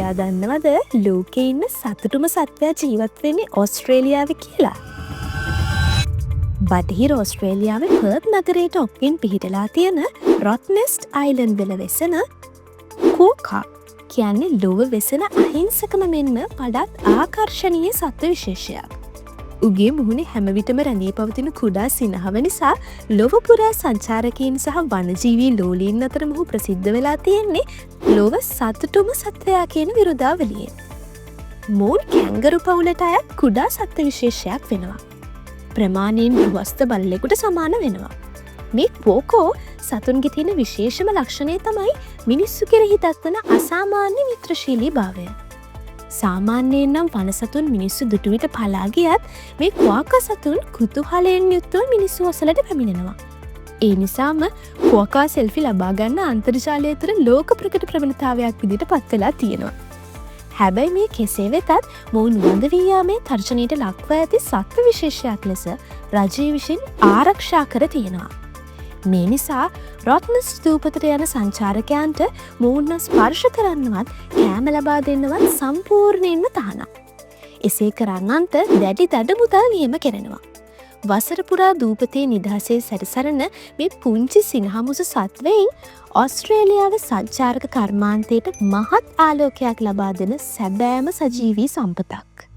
ඔයා දන්නවද ලෝකේ ඉන්න සතුටුම සත්වයා ජීවත් වෙන්නේ ඕස්ට්‍රේලියාවේ කියලා? බටහිර ඕස්ට්‍රේලියාවේ පර්ත් නගරයට ඔප්පින් පිහිටලා තියෙන රොට්නෙස්ට් අයිලන්ඩ් වල වෙසෙන කෝකා කියන්නේ ලොව වෙසෙන අහිංසකම මෙන්ම වඩාත් ආකර්ශනීය සත්ව විශේෂයක්. උගේ මුහුණේ හැම විටම රැඳී පවතින කුඩා සිනහව නිසා ලොව පුරා සංචාරකයින් සහ වනජීවී ලෝලීන් අතර මොහු ප්‍රසිද්ධ වෙලා තියෙන්නේ ලොව සතුටුම සත්වයා කියන විරුදාවලියෙන්. මොවුන් කැංගරු පවුලට අයත් කුඩා සත්ව විශේෂයක් වෙනවා. ප්‍රමාණයෙන් ගෘහස්ත බල්ලෙකුට සමාන වෙනවා. මේ කෝකෝ සතුන්ගේ තියෙන විශේෂම ලක්ෂණය තමයි මිනිස්සු කෙරෙහි දක්වන අසාමාන්‍ය මිත්‍රශීලී භාවය. සාමාන්‍යයෙන් නම් වන සතුන් මිනිස්සු දුටු විට පලා ගියත්, මේ කුවාකා සතුන් කුතුහලයෙන් යුක්තව මිනිස්සු අසලට පැමිණෙනවා. ඒ නිසාම කුවාකා සෙල්ෆි ලබා ගන්න අන්තර්ජාලය තුළ ලෝක ප්‍රකට ප්‍රවණතාවයක් විදිහට පත් වෙලා තියෙනවා. හැබැයි මේ කෙසේ වෙතත් මොවුන් වඳ වී යාමේ තර්ජනයට ලක්ව ඇති සත්ව විශේෂයක් ලෙස රජය විසින් ආරක්ෂා කර තියෙනවා. මේ නිසා රොට්නස්ට් දූපතට යන සංචාරකයන්ට මොවුන්ව ස්පර්ශ කරන්නවත් කෑම ලබා දෙන්නවත් සම්පූර්ණයෙන්ම තහනම්. එසේ කරන්නන්ට දැඩි දඩ මුදල් නියම කෙරෙනවා. වසර පුරා දූපතේ නිදහසේ සැරිසරන මේ පුංචි සිනහමුසු සත්වයින් ඔස්ට්‍රේලියාව සංචාරක කර්මාන්තයට මහත් ආලෝකයක් ලබා දෙන සැබෑම සජීවී සම්පතක්.